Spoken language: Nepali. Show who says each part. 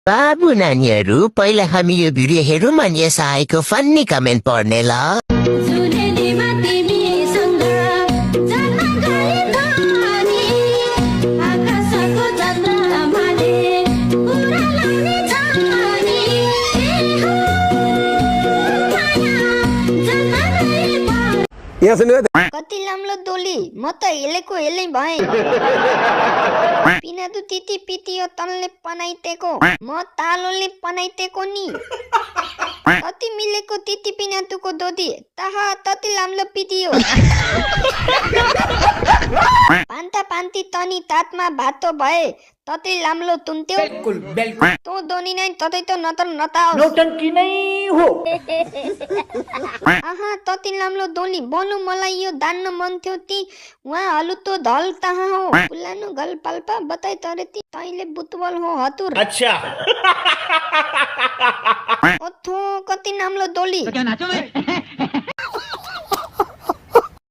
Speaker 1: बाबु नानीहरू पहिला हामी यो भिडियो हेरौँ अनि यस आएको फन्नी कमेन्ट पढ्ने ल।
Speaker 2: कति लाम्लो डोली म त हेलेको हेलै भएँ। पिनादु तिती पितियो तनले पनाइतेको म तालोले पनाइतेको नि। कति मिलेको तिती पिनादुको दोदी ताहा तति लाम्लो पितियो। पान्ता पान्ती तनी तातमा भातो भए तति लाम्लो तुन्त्यो।
Speaker 3: बिल्कुल बिल्कुल
Speaker 2: तो दोनी नै ततै त नतर नताओ
Speaker 3: नौटंकी नै हो।
Speaker 2: आहा तति लाम्लो दोली बोल्नु मलाई यो दान्न मन थियो ती वहाँ हलुतो धल तहाँ हो पुलानु गल पाल्पा बताइ तरे ती तैले बुतवल हो हतुर।
Speaker 3: अच्छा
Speaker 2: ओथो कति नाम्लो दोली